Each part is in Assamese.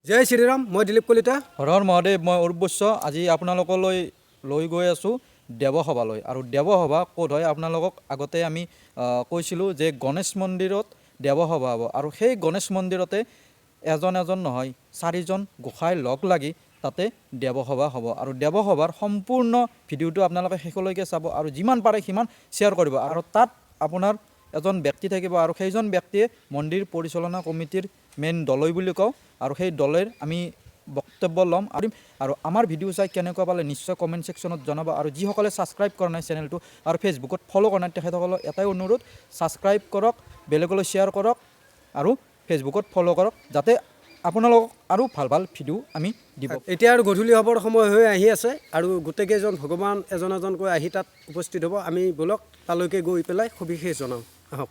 জয় শ্ৰীৰাম। মই দিলীপ কলিতা। হৰ হৰ মহাদেৱ। মই অৰূপ বৈশ্য। আজি আপোনালোকলৈ লৈ গৈ আছোঁ দেৱসভালৈ। আৰু দেৱসভা ক'ত হয়, আপোনালোকক আগতে আমি কৈছিলোঁ যে গণেশ মন্দিৰত দেৱসভা হ'ব। আৰু সেই গণেশ মন্দিৰতে এজন এজন নহয়, চাৰিজন গোসাঁই লগ লাগি তাতে দেৱসভা হ'ব। আৰু দেৱসভাৰ সম্পূৰ্ণ ভিডিঅ'টো আপোনালোকে শেষলৈকে চাব আৰু যিমান পাৰে সিমান শ্বেয়াৰ কৰিব। আৰু তাত আপোনাৰ এজন ব্যক্তি থাকিব আৰু সেইজন ব্যক্তিয়ে মন্দিৰ পৰিচালনা কমিটিৰ মেইন দলৈ বুলি কওঁ। আৰু সেই দলেৰ আমি বক্তব্য ল'ম আৰু আমাৰ ভিডিঅ' চাই কেনেকুৱা পালে নিশ্চয় কমেণ্ট ছেকশ্যনত জনাব। আৰু যিসকলে ছাবস্ক্ৰাইব কৰা নাই চেনেলটো আৰু ফেচবুকত ফ'ল' কৰা নাই, তেখেতসকলক এটাই অনুৰোধ, ছাবস্ক্ৰাইব কৰক, বেলেগলৈ শ্বেয়াৰ কৰক আৰু ফেচবুকত ফ'ল' কৰক, যাতে আপোনালোকক আৰু ভাল ভাল ভিডিঅ' আমি দিব। এতিয়া আৰু গধূলি হ'বৰ সময় হৈ আহি আছে আৰু গোটেইকেইজন ভগৱান এজন এজনকৈ আহি তাত উপস্থিত হ'ব। আমি ব'লক, তালৈকে গৈ পেলাই সবিশেষ জনাওঁ আহক।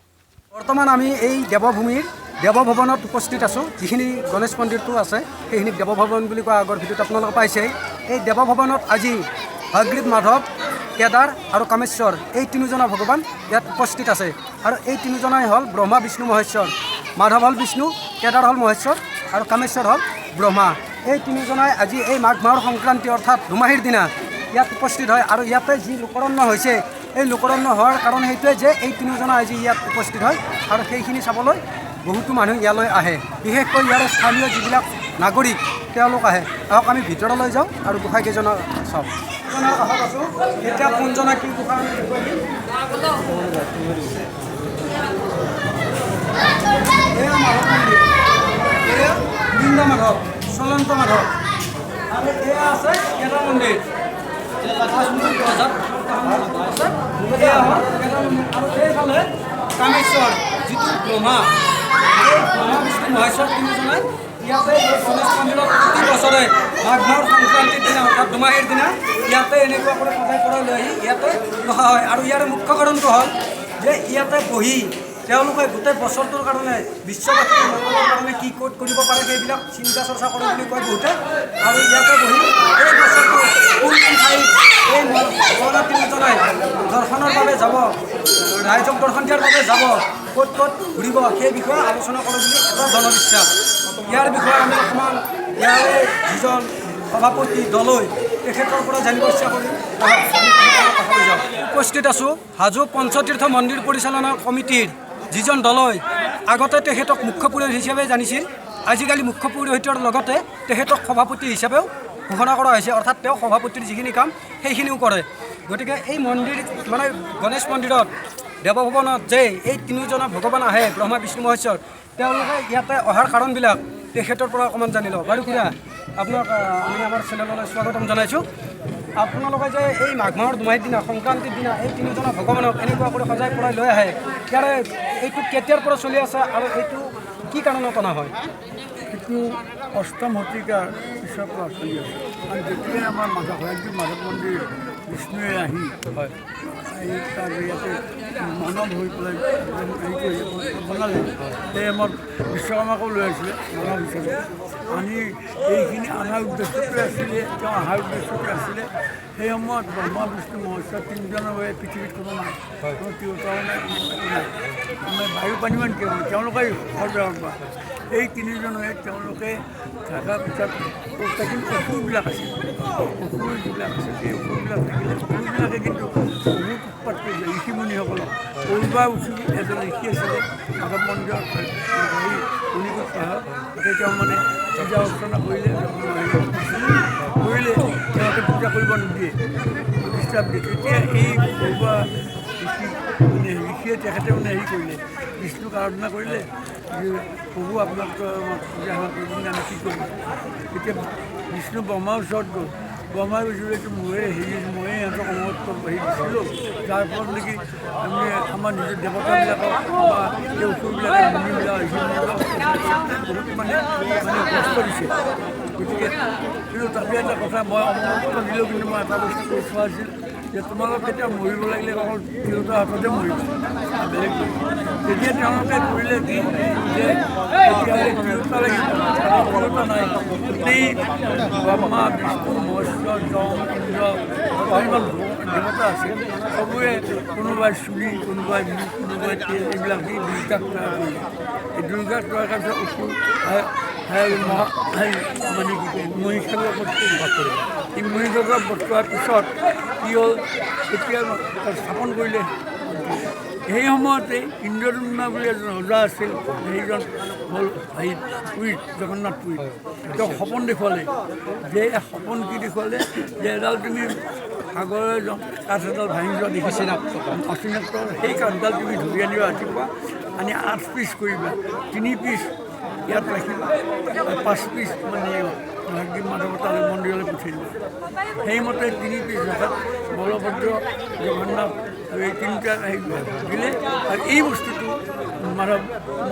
বৰ্তমান আমি এই দেৱভূমিৰ দেৱভৱনত উপস্থিত আছোঁ। যিখিনি গণেশ মন্দিৰটো আছে, সেইখিনিক দেৱভৱন বুলি কোৱা আগৰ ভিডিঅ'ত আপোনালোকে পাইছেই। এই দেৱভৱনত আজি হয়গ্ৰীৱ মাধৱ, কেদাৰ আৰু কামেশ্বৰ, এই তিনিজনা ভগৱান ইয়াত উপস্থিত আছে। আৰু এই তিনিজনাই হ'ল ব্ৰহ্মা, বিষ্ণু, মহেশ্বৰ। মাধৱ হ'ল বিষ্ণু, কেদাৰ হ'ল মহেশ্বৰ আৰু কামেশ্বৰ হ'ল ব্ৰহ্মা। এই তিনিজনাই আজি এই মাঘ মাহৰ সংক্ৰান্তি অৰ্থাৎ দুমাহীৰ দিনা ইয়াত উপস্থিত হয়। আৰু ইয়াতে যি লোকাৰণ্য হৈছে, এই লোকাৰণ্য হোৱাৰ কাৰণ সেইটোৱে যে এই তিনিজনা আজি ইয়াত উপস্থিত হয়। আৰু সেইখিনি চাবলৈ বহুতো মানুহ ইয়ালৈ আহে, বিশেষকৈ ইয়াৰে স্থানীয় যিবিলাক নাগৰিক, তেওঁলোক আহে। আহক, আমি ভিতৰলৈ যাওঁ আৰু গোসাঁইকেইজনক চাওঁ। জনৰ কাষত আছোঁ এতিয়া। কোনজনা কি গোসাঁই, আমি দেখুৱাই দিম। এয়া মাধৱ মন্দিৰ, এয়া গোবিন্দ মাধৱ, চলন্ত মাধৱ আৰু এয়া আছে কেদাৰ মন্দিৰ। আছে, এয়া হ'ল কেদাৰ মন্দিৰ। আৰু সেইফালে কামেশ্বৰ, যিটো ব্ৰহ্মা। এই ব্ৰহ্মা, বিষ্ণু, মহেশ্বৰ তিনিজনে ইয়াতে এই গণেশ মন্দিৰত প্ৰতি বছৰে মাঘ মাহৰ সংক্ৰান্তিৰ দিনা অৰ্থাৎ দুমাহীৰ দিনা ইয়াতে এনেকুৱা কৰি সজাই পৰাই লৈ আহি ইয়াতে ৰখা হয়। আৰু ইয়াৰ মুখ্য কাৰণটো হ'ল যে ইয়াতে বহি তেওঁলোকে গোটেই বছৰটোৰ কাৰণে, বিশ্ববাসীৰ মংগলৰ কাৰণে কি ক'ত কৰিব পাৰে, সেইবিলাক চিন্তা চৰ্চা কৰে বুলি কয় বহুতে। আৰু ইয়াতে বহি এই বছৰটো কোন কোন ঠাইত এই ভগৱানৰ তিনিজনাই দৰ্শনৰ বাবে যাব, ৰাইজক দৰ্শন দিয়াৰ বাবে যাব, ক'ত ক'ত ঘূৰিব, সেই বিষয়ে আলোচনা কৰে বুলি এটা জনবিশ্বাস। ইয়াৰ বিষয়ে আমি অকণমান ইয়াৰে যিজন সভাপতি দলৈ, তেখেতৰ পৰা জানিব ইচ্ছা কৰিম। আহক, আমি তেখেতৰ কাষলৈ যাওঁ। উপস্থিত আছোঁ হাজো পঞ্চতীৰ্থ মন্দিৰ পৰিচালনা কমিটিৰ যিজন দলৈ, আগতে তেখেতক মুখ্য পুৰোহিত হিচাপে জানিছিল, আজিকালি মুখ্য পুৰোহিতৰ লগতে তেখেতক সভাপতি হিচাপেও ঘোষণা কৰা হৈছে। অৰ্থাৎ তেওঁ সভাপতিৰ যিখিনি কাম, সেইখিনিও কৰে। গতিকে এই মন্দিৰ, মানে গণেশ মন্দিৰত, দেৱভৱনত যে এই তিনিওজনা ভগৱান আহে, ব্ৰহ্মা, বিষ্ণু, মহেশ্বৰ, তেওঁলোকে ইয়াতে অহাৰ কাৰণবিলাক তেখেতৰ পৰা অকণমান জানি লওঁ। বাৰু খুৰা, আপোনাক আমি আমাৰ চেনেললৈ স্বাগতম জনাইছোঁ। আপোনালোকে যে এই মাঘ মাহৰ দুমাহীৰ দিনা, সংক্ৰান্তিৰ দিনা এই তিনিওজনা ভগৱানক এনেকুৱা কৰি সজাই পৰাই লৈ আহে, ইয়াৰে এইটো কেতিয়াৰ পৰা চলি আছে আৰু এইটো কি কাৰণত অনা হয়? এইটো অষ্টম শতিকাৰ পিছৰ পৰা চলি আছে। আৰু যেতিয়াই আমাৰ মাধৱ, হয়গ্ৰীৱ মাধৱ মন্দিৰ বিষ্ণুৱে আহি এই তাৰ ইয়াতে মানৱ হৈ পেলাই হেৰি কৰি বনালে, সেই সময়ত বিশ্বকৰ্মাকো লৈ আহিছিলে মানৱ হিচাপে আনি। এইখিনি অনাৰ উদ্দেশ্যটোৱে আছিলে, তেওঁ অহাৰ উদ্দেশ্যটোৱে আছিলে, সেই সময়ত ব্ৰহ্মা, বিষ্ণু, মহেশ্বৰ তিনিজনৰ বাবে পৃথিৱীত কোনো নাই, কোনো তিৰোতাও নাই, কোনো একো নাই, মানে বায়ু পানী মান কিয় তেওঁলোকে সৰ্বসৰ্বা। এই তিনিজনে তেওঁলোকে থকাৰ পিছত কিন্তু অসুৰবিলাক আছিল, অসুৰ যিবিলাক আছিল, সেই অসুৰবিলাক থাকিলে, অসুৰবিলাকে কিন্তু বহুত উৎপাত কৰিছিলে ঋষিমুনিসকলক। পূৰ্বা উঠি এজন ঋষি আছিলে মাধৱ মন্দিৰত, হেৰি মণিকূট পাহাৰ, তাতে তেওঁ মানে পূজা অৰ্চনা কৰিলে, কৰিলে তেওঁলোকে পূজা কৰিব নিদিয়ে, ডিষ্টাৰ্ব দিয়ে। তেতিয়া এই পূৰ্বা ঋষি মানে ঋষিয়ে, তেখেতে মানে হেৰি কৰিলে, বিষ্ণুক আৰাধনা কৰিলে যে প্ৰভু, আপোনাক আমাক পূজা সেৱা কৰিব, আমি কি কৰিম? তেতিয়া বিষ্ণু ব্ৰহ্মাৰ ওচৰত গ'ল। ব্ৰহ্মাই কৈছিলে, এইটো মোৰে হেৰি, ময়ে ইহঁতক অমৰত্ব হেৰি দিছিলোঁ, যাৰ ফলত নেকি আমি আমাৰ নিজৰ দেৱতাবিলাকক বা এই অসুৰবিলাকে, মুনিবিলাক, ঋষিমুনিবিলাক বহুত মানে মানে কষ্ট দিছে। গতিকে কিন্তু তাতে এটা কথা, মই অমৰত্ব দিলেও কিন্তু মই এটা বস্তু কৈ থোৱা আছিল যে তোমালোক কেতিয়া মৰিব লাগিলে অকল তিৰোতাৰ হাততে মৰিবা, বেলেগ। তেতিয়া তেওঁলোকে কৰিলে কি যে তেতিয়াহ'লে তিৰোতা লাগিব, তিৰোতা নাই। গোটেই ব্ৰহ্মা, বিষ্ণু, মহেশ্বৰ, যম, ইন্দ্ৰ, যিমান দেৱতা আছে, চবৰে কোনোবাই চুলি, কোনোবাই মুখ, কোনোবাই তেল, এইবিলাক দি দুৰ্গাক তৈয়াৰ কৰিলে। এই দুৰ্গাক তৈয়াৰ কৰাৰ পিছত অসুৰ সেই মানে কি কয় মহিষাসুৰক বধ কৰিলে। এই মহিষাসুৰক বধ কৰাৰ পিছত কি হ'ল, তেতিয়া তাত স্থাপন কৰিলে। সেই সময়তে ইন্দ্ৰদুম্না বুলি এজন ৰজা আছিল, সেইজন হ'ল হেৰি পুৰীত, জগন্নাথ পুৰীত। তেওঁক সপোন দেখুৱালে যে, সপোন কি দেখুৱালে যে এডাল তুমি সাগৰে কাঠ এডাল ভাঙি যোৱা দেখিছা, অচিনাক্ত, সেই কাঠডাল তুমি ধৰি আনিবা ৰাতিপুৱা, আনি 8 পিচ কৰিবা, 3 পিচ ইয়াত ৰাখিবা, 5 পিচ মানে হয়গ্ৰীৱ মাধৱ তালৈ মন্দিৰলৈ পঠিয়াই দিবা। সেইমতে 3 পিচ ৰখাত বলভদ্ৰ, জগন্নাথ আৰু এই তিনিটা হেৰি দিলে আৰু এই বস্তুটো মাধৱ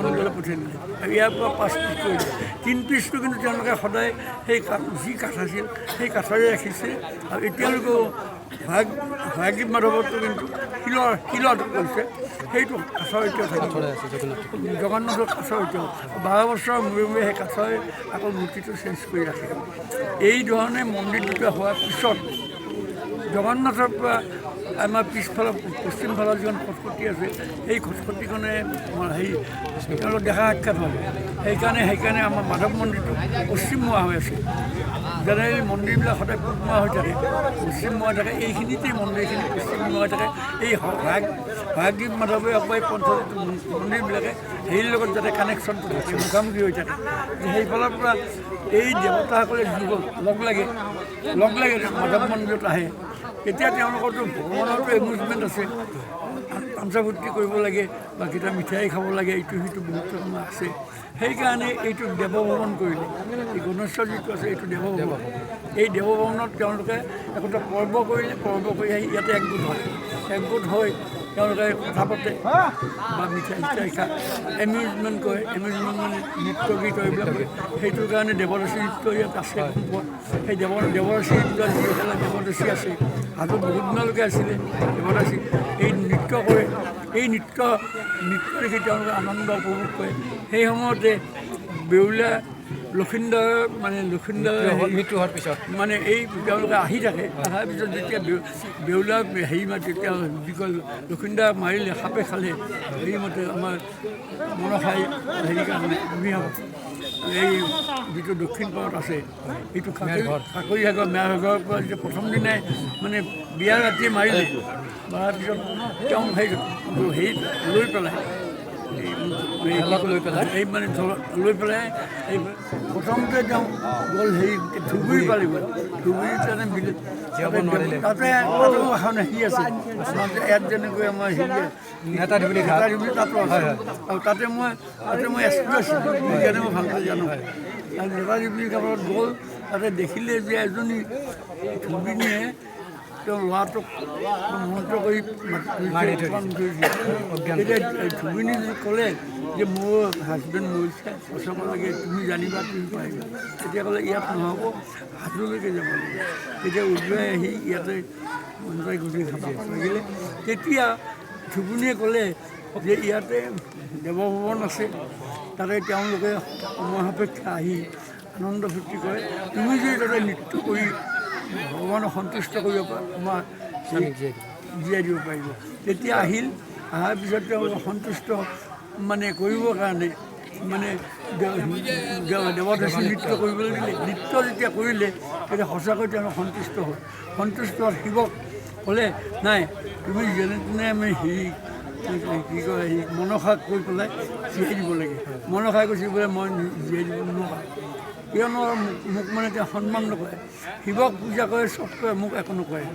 মন্দিৰলৈ পঠিয়াই দিলে আৰু ইয়াৰ পৰা 5 পিচ কৰিলে। 3 পিচটো কিন্তু তেওঁলোকে সদায় সেই কাঠ যি কাঠ আছিল সেই কাঠৰে ৰাখিছে আৰু এতিয়ালৈকেও হয়গ্ৰীৱ মাধৱতো কিন্তু শিলত কৰিছে, সেইটো কাঠৰ এতিয়াও থাকিব, জগন্নাথৰ কাঠৰ এতিয়াও 12 বছৰৰ মূৰে মূৰে সেই কাঠৰে আকৌ মূৰ্তিটো চেঞ্জ কৰি ৰাখে। এই ধৰণে মন্দিৰ দুটা হোৱাৰ পিছত জগন্নাথৰ পৰা আমাৰ পিছফালৰ পশ্চিম ফালৰ যিখন খটখটি আছে, সেই খটখটিখনে হেৰি তেওঁলোক দেখা সাক্ষাৎ হ'ল। সেইকাৰণে আমাৰ মাধৱ মন্দিৰটো পশ্চিমমুৱা হৈ আছে। জেনেৰেলি মন্দিৰবিলাক সদায় পূবমুৱা হৈ থাকে, পশ্চিমমুৱা হৈ থাকে। এইখিনিতেই মন্দিৰখিনি পশ্চিমমুৱা হৈ থাকে। এই হয়গ্ৰীৱ মাধৱে আকৌ এই পঞ্চতীৰ্থ মন্দিৰবিলাকে হেৰিৰ লগত যাতে কানেকশ্যনটো থাকে, মুখামুখি হৈ থাকে। সেইফালৰ পৰা এই দেৱতাসকলে লগ লাগে মাধৱ মন্দিৰত আহে, তেতিয়া তেওঁলোকৰতো ভগৱানৰতো এমিউজমেণ্ট আছে, তামচা ফূৰ্তি কৰিব লাগে বা কেতিয়াবা মিঠাই খাব লাগে, ইটো সিটো বহুত ৰকমৰ আছে। সেইকাৰণে এইটো দেৱভৱন কৰিলে। এই গণেশ্বৰ যিটো আছে এইটো দেৱভৱন। এই দেৱভৱনত তেওঁলোকে একোটা পৰ্ব কৰিলে, পৰ্ব কৰি আহি ইয়াতে একগোট হয়। একগোট হৈ তেওঁলোকে কথা পাতে বা মিঠাই চিঠাই খায়, এমিউজমেণ্ট কৰে। এমিউজমেণ্ট মানে নৃত্য গীত এইবিলাক কৰে। সেইটোৰ কাৰণে দেৱদাসী নৃত্য ইয়াত আছে। সেই দেৱদাসী নৃত্য যিসকলে দেৱদাসী আছে, হাজোত বহুত দিনলৈকে আছিলে দেৱদাসী, এই নৃত্য কৰে। এই নৃত্য দেখি তেওঁলোকে আনন্দ উপভোগ কৰে। সেই সময়তে বেউলা লখিন্দৰ মানে লখিন্দৰ মৃত্যু হোৱাৰ পিছত মানে এই তেওঁলোকে আহি থাকে। অহাৰ পিছত যেতিয়া বেউলা হেৰি মাতে, তেতিয়া কি কয় লখিন্দৰ মাৰিলে, সাপে খালে, হেৰি মতে আমাৰ মনসাই হেৰি কাৰণে এই যিটো দক্ষিণ পাৰত আছে এইটো কাকৰি সাগৰ মেৰঘৰৰ পৰা যেতিয়া প্ৰথম দিনাই মানে বিয়া ৰাতিয়ে মাৰিলে, মৰাৰ পিছত তেওঁ সেই হেৰিত লৈ পেলাই এই মানে লৈ পেলাই এই প্ৰথমতে তেওঁ গ'ল হেৰি ধুবুৰী পালেগৈ। ধুবুৰীত তাতে তাতে এখন হেৰি আছে ইয়াত যেনেকৈ আমাৰ হেৰি নেতা ধুবুৰী তাতো আছে। আৰু তাতে মই এছ পি আছিলোঁ, সেইকাৰণে মই ভালকৈ জানো। আৰু নেতা ধুবুৰী ঘাটত গ'ল, তাতে দেখিলে যে এজনী ধুবিনীয়ে তেওঁ ল'ৰাটোক মন্ত্ৰ কৰি ধৰিছে। তেতিয়া ধুবিনী ক'লে যে মোৰ হাজবেণ্ড মৰিছে, বচাব লাগে, তুমি জানিবা, তুমি পাৰিবা। তেতিয়া ক'লে ইয়াত নহ'ব, হাজোলৈকে যাব লাগিব। তেতিয়া উদুৱাই আহি ইয়াতে মন্ত্ৰাই গুচি খাব লাগিলে। তেতিয়া ধুবুনীয়ে ক'লে যে ইয়াতে দেৱভৱন আছে, তাতে তেওঁলোকে সময় সাপেক্ষে আহি আনন্দ ফূৰ্তি কৰে, তুমি যদি তাতে নৃত্য কৰি ভগৱানক সন্তুষ্ট কৰিব পাৰা, তোমাৰ জীয়াই দিব পাৰিব। তেতিয়া আহিল, অহাৰ পিছত তেওঁলোকে সন্তুষ্ট মানে কৰিবৰ কাৰণে মানে দেৱদাসী নৃত্য কৰিবলৈ দিলে। নৃত্য যেতিয়া কৰিলে তেতিয়া সঁচাকৈ তেওঁলোক সন্তুষ্ট হ'ল। সন্তুষ্ট হোৱাত শিৱক ক'লে নাই তুমি যেনে তেনে আমি হেৰি কি কয় হেৰি মনসাক কৈ পেলাই জীয়াই দিব লাগে। মনসাই কৈছে বোলে মই জীয়াই দিব নোৱাৰোঁ, কিয় নোৱাৰোঁ, মোক মানে তেওঁ সন্মান নকৰে, শিৱক পূজা কৰে চব কৰে, মোক একো নকৰে।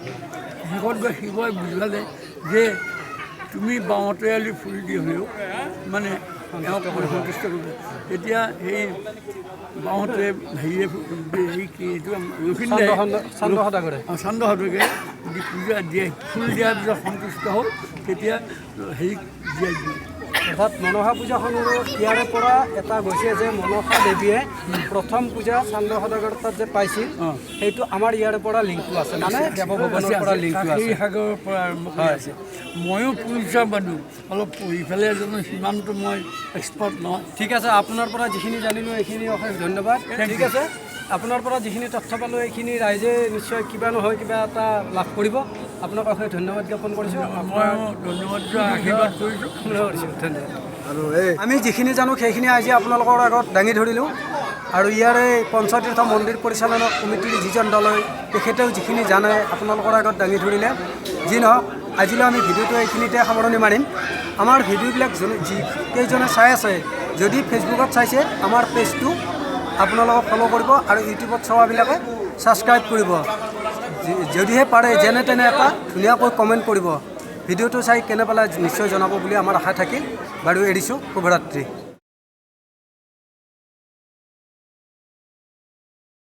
শেষত গৈ শিৱই বুজালে যে তুমি বাওঁতে আলি ফুৰি দি হ'লেও মানে তেওঁক সন্তুষ্ট কৰিব। তেতিয়া সেই বাওঁতে হেৰিয়ে হেৰি কি এইটো লখিন্দৰে চান্দ সদাগৰে পূজা দিয়ে, ফুল দিয়াৰ পিছত সন্তুষ্ট হ'ল, তেতিয়া হেৰি জীয়াই দিয়ে। অৰ্থাৎ মনসা পূজাখনৰো ইয়াৰে পৰা এটা গৈছে যে মনসা দেৱীয়ে প্ৰথম পূজা চান্দ সদাগৰ তাত যে পাইছিল, সেইটো আমাৰ ইয়াৰে পৰা লিংকটো আছে, মানে দেৱভৱনৰ পৰা লিংকটো আছে, সাগৰৰ পৰা আৰম্ভ কৰি আছে। ময়ো পূজা মানুহ অলপ পঢ়ি পেলাই জানো, সিমানটো মই এক্সপাৰ্ট নহয়। ঠিক আছে, আপোনাৰ পৰা যিখিনি জানিলোঁ এইখিনি অশেষ ধন্যবাদ। ঠিক আছে, আপোনাৰ পৰা যিখিনি তথ্য পালোঁ এইখিনি ৰাইজে নিশ্চয় কিবা নহয় কিবা এটা লাভ কৰিব। আপোনাক অশেষ ধন্যবাদ জ্ঞাপন কৰিছোঁ। ময়ো ধন্যবাদ, আশীৰ্বাদ কৰিছোঁ। ধন্যবাদ। আমি যিখিনি জানো সেইখিনি আজি আপোনালোকৰ আগত দাঙি ধৰিলোঁ। আৰু ইয়াৰে পঞ্চতীৰ্থ মন্দিৰ পৰিচালনা কমিটিৰ যিজন দলৈ, তেখেতেও যিখিনি জানে আপোনালোকৰ আগত দাঙি ধৰিলে। যি নহওক, আজিলৈ আমি ভিডিঅ'টো এইখিনিতে সামৰণি মাৰিম। আমাৰ ভিডিঅ'বিলাক যি কেইজনে চাই আছে, যদি ফেচবুকত চাইছে, আমাৰ পেজটো আপোনালোকে ফ'ল' কৰিব আৰু ইউটিউবত চোৱাবিলাকে ছাবস্ক্ৰাইব কৰিব। যদিহে পাৰে, যেনে তেনে এটা ধুনীয়াকৈ কমেণ্ট কৰিব। ভিডিঅ'টো চাই কেনে পালে নিশ্চয় জনাব বুলি আমাৰ আশা থাকিল। বাৰু, এৰিছোঁ। শুভৰাত্ৰি।